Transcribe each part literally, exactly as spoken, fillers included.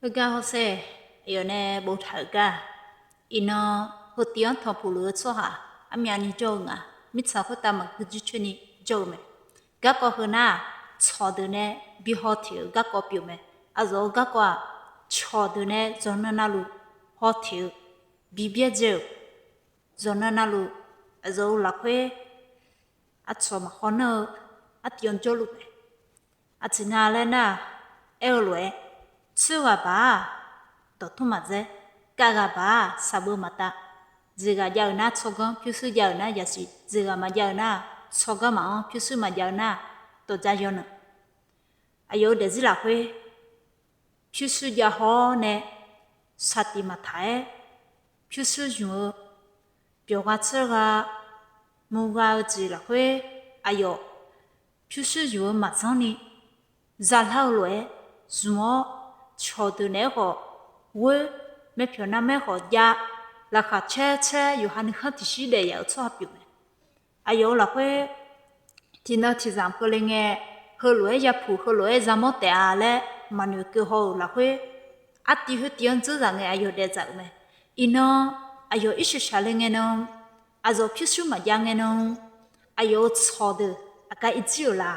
Heugar hawsher, aqyawf nae boftaq-euq gar, iqnan heutiv-anr tanqpuq luf-eu tsawrhaq armyavni jawr-eu nga. Mirtsaq khoertav maqgui jircoer ni jawr-eu mae. Garkawv heu nar-aq, cawqdeuq nae bi haw teq-euq garkawv pyeuf mae. Aqzawq-eu garkawv-aq, cawqdeuq nae zanqnan navluf haw teq-eu, bi byaerdzae-euq, zanqnan navluf, aqzawq-eu lafkhoer aqcawq maqhaw nanr-eu artiv-anr jawrluf mae. Aqjeq nga laer nar-aq, aer-eu lof-aer, tsoerghaq baq-aq, dawqtmr maqdzaer, kavghaq baq-aq, shaqbeu maqtav, jeqghaq jav-euq nar tsawrganr, pyurshuir jav-euq nar yasiq, jeqghaq maqjav-eu nar-aq, tsawrganr maqanr, pyurshuir maqjav-eu nar-aq, dawqdza yawnaeq. Aqyawf-euq daefzir lafkhoer pyurshuir jav haw-awr nae, saqtiq maqtaq-aer, pyurshuir zmq-eu, byawqgha tsergha, murgha-eu jeq lafkhoer, aqyawf pyurshuir zmq-eu maqzanr ni, zalar-eu lof-aer zmq-awr, cawqdeuq naeq-aer khawf ghoer, myavpyawq narmaer khawf jav, laqkhaq caer caer yawqha nuikhanr tiqshir daef yaf-euq tsawrhaq pyeuf mae. Aqyawf-euq lafkhoer tiqnan tiqzanq keuvle ngae, heulof-aer yapuq, heulof-aer zamawr taef-a laer maqnoeq keuv haw-euq lafkhoer, artiv khoertiv-anr dzerzaq ngae aqyawf daefdzaq-euq mae. Iqnan aqyawf irshaq shaqle ngae nan, aqzawq pyurshuir maqjav ngae nan, aqyawf-euq tsawqdeuq aqgar irjir-euq la?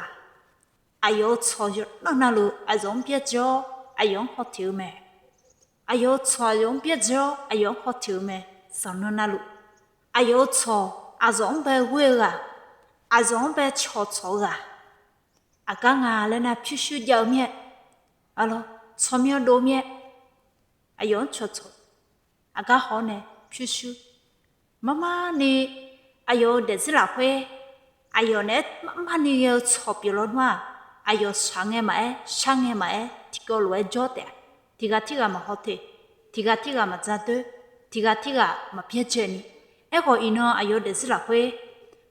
Aqyawf-euq tsawq yawqnan navluf aqzawq-anr byaerdzae-awr aqyawf-anr haw teq-eu mae. Aqyawf-euq tsawq aqyawf-anr byaerdzae-awr aqyawf-anr haw teq-eu mae. Zanqnan navluf, aqyawf-euq tsawq aqzawq-anr bae ghoer-eu ghaq, aqzawq-anr bae cawqcawq-eu ghaq, aqgar nga laer nar pyurshuir jav-eu mir-aer, aqlawr tsawrmyanr dov mir-aer, aqyawf-anr cawqcawq, aqgar haw-awr nae pyurshuir, marmarni aqyawf-euq daefzir lafkhoer, aqyawf naeq-aer marmarni ghae-eu tsawq pyeuf lawnmr-aq, aqyawf shaq ngae maqaer, shar ngae maqaer, tiqkawv lof-aer jawr taef-a. Tiqghaq tirghaq maqhaw teq, tiqghaq tirghaq maqdzadoer, tiqghaq tirghaq maqbyaerdzae ni. Aerkhawf, iqnan aqyawf-euq daefzir lafkhoer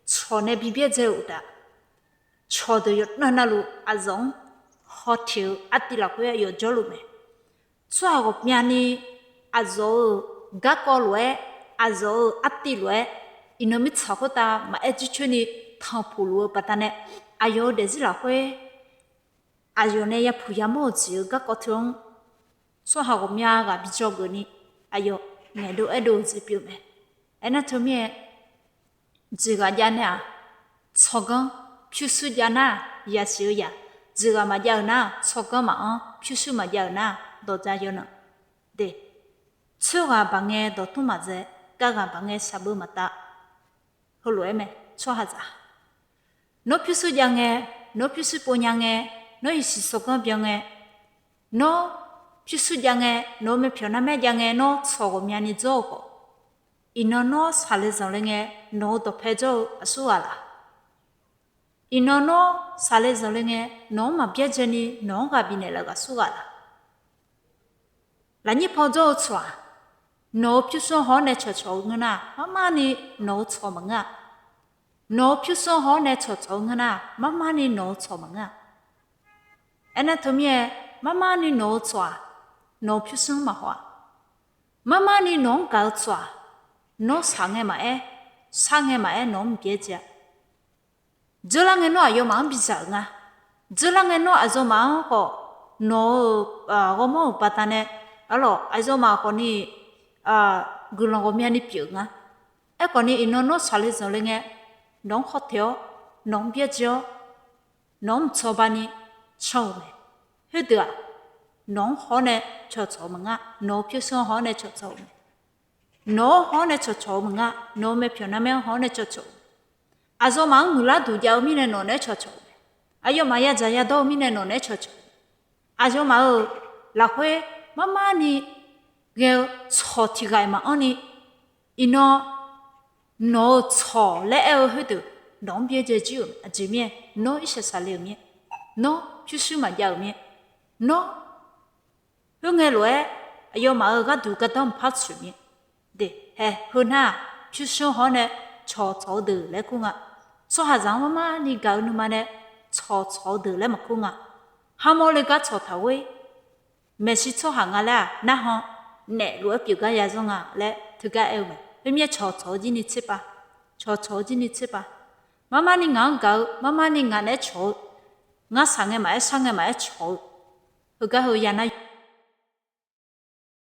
tsawq nae bi byaerdzae-eu uqtaf, cawqdeuq yawqnan navluf aqzawq-anr haw teq-eu artiv lafkhoer aqyawf jawrluf mae. Tsawrhaq ghawqmyani aqzawq-euq garkawv lof-aer, aqzawq-euq artiv lof-aer, iqnan mirtsaq khoertav maqaer jircoer ni tanqpuq luf-eu baqdanae, aqyawf-euq daefzir lafkhoer aqyawf nae yapuq yamawr-euq jeq-euq garkawv teu-anr, tsawrhaq ghawqmya ghaq bi dzawgeuf ni, aqyawf ngaeqdov aerdov-eu jeq pyeuf mae. Aernar teumirnae, jeqghaq jav nae-aq, tsawrganr, pyurshuir jav nar-aq, yasiq-eu yaq, jeqghaq maqjav-euq nar-aq, tsawrganr maqanr, pyurshuir maqjav-euq nar-aq, dawqdza yawnaeq. De, tsoerghaq baq ngae dawqtmr maqdzae, kavghaq baq ngae shaqbeu maqtav. Heulof-aer mae, tsawrhaqzaq, nawr pyurshuir jav ngae, nawr pyurshuir pov nya ngae, nawr yasiq tsawrganr byan ngae, nawr pyurshuir jav ngae, nawq-euq myavpyawq narmaer jav ngae, nawr tsawq ghawqmyani dzawr-eu khawf, iqnan nawr saqle zanqle ngae, nawq-euq dawqpae jawr-eu aqsurghaq laq? Iqnan nawr saqle zanqle ngae, nawq-anr maqbyaerdzae ni nawq-anr ghaq bifnaeq laf-eu aqsurghaq laq? Lafnyir paw jawr-eu tsawq-aq, nawq-euq pyurshuir haw-awr nae cawqcawq-eu ngeur nar, marmarni nawq-euq tsawq maqngeur-a. Nawq-euq pyurshuir haw-awr nae cawqcawq-eu ngeur nar, marmarni nawq-euq tsawq maqngeur-a. Aernar teumirnae, marmarni nawq-euq tsawq-aq, nawq-euq pyurshuir-anr maqhaw-a. Marmarni nawq-anr gaq-eu tsawq-aq, nawr shaq ngae maqaer, shar ngae maqaer nawq-anr byaerdzae-a. Dzeurlar ngae nawr aqyawfmaf-anr bidzaq-euq nga. Dzeurlar ngae nawr aqyawfmaf-anr khawf, nawq-euq ghawrmawr-euq baqdanae, arlawq aqyawfmaf khawfni guiqlanq ghawqmyani pyeuf-euq nga. Aerkhawfni iqnan nawr saqle zanqle ngae, nawq-anr haw teq-awr, nawq-anr byaerdzae-awr, nawq-anr mqcawba ni can-euq mae. Khoerdeuq-aq, nawq-anr haw-awr nae cawqcawq-eu maqngeur, nawq-euq pyurshuir haw-awr nae cawqcawq-eu mae. Nawq-anr haw-awr nae cawqcawq-eu maqngeur, nawq-euq myavpyawq narmaer haw-awr nae cawqcawq-eu. Aqyawfmaf-anr muiqlar duq jav-eu mirnae nawq naeq-aer cawqcawq-eu mae. Aqyawfmaf yadzaq yadawr-eu mirnae nawq naeq-aer cawqcawq-eu mae. Aqyawfmaf-euq lafkhoer marmarni ghae-eu tsawq tiqghaq-iq maqanr ni, iqnan nawq-euq tsawq laer aer-eu khoerdeuq nawq-anr byaerdzae jir-euq mae. Aqjeq mirnae, nawr irshaq saqle-euq mirnae, nawr pyurshuir maqjav-euq mirnae, nawr khoerngae lof-aer aqyawfmaf-euq gharduq gardanr mqpar tsoeq mirnae. De, hae, heu nar-aq, pyurshuir haw-awr nae cawqcawq-eu deuq laer kur nga. Tsawrhaqzaq-anr marmarni gaq-eu nuima nae cawqcawq-eu deuq laer maqkur nga. Kharmawr le gar cawqtaq ghoer, maeqshi tsawrhaq nga laer-aq, narhan naef lof-aer pyeuf gar yazanr nga laer teugar aer-eu mae. Khoermirnae cawqcawq-eu jir ni tserpav, cawqcawq-eu jir ni tserpav. Marmarni ngaq-anr gaq-eu, marmarni ngaq naeq-aer cawq-eu, ngar shaq ngae maqaer, shar ngae maqaer cawq-eu, heugar heu yanar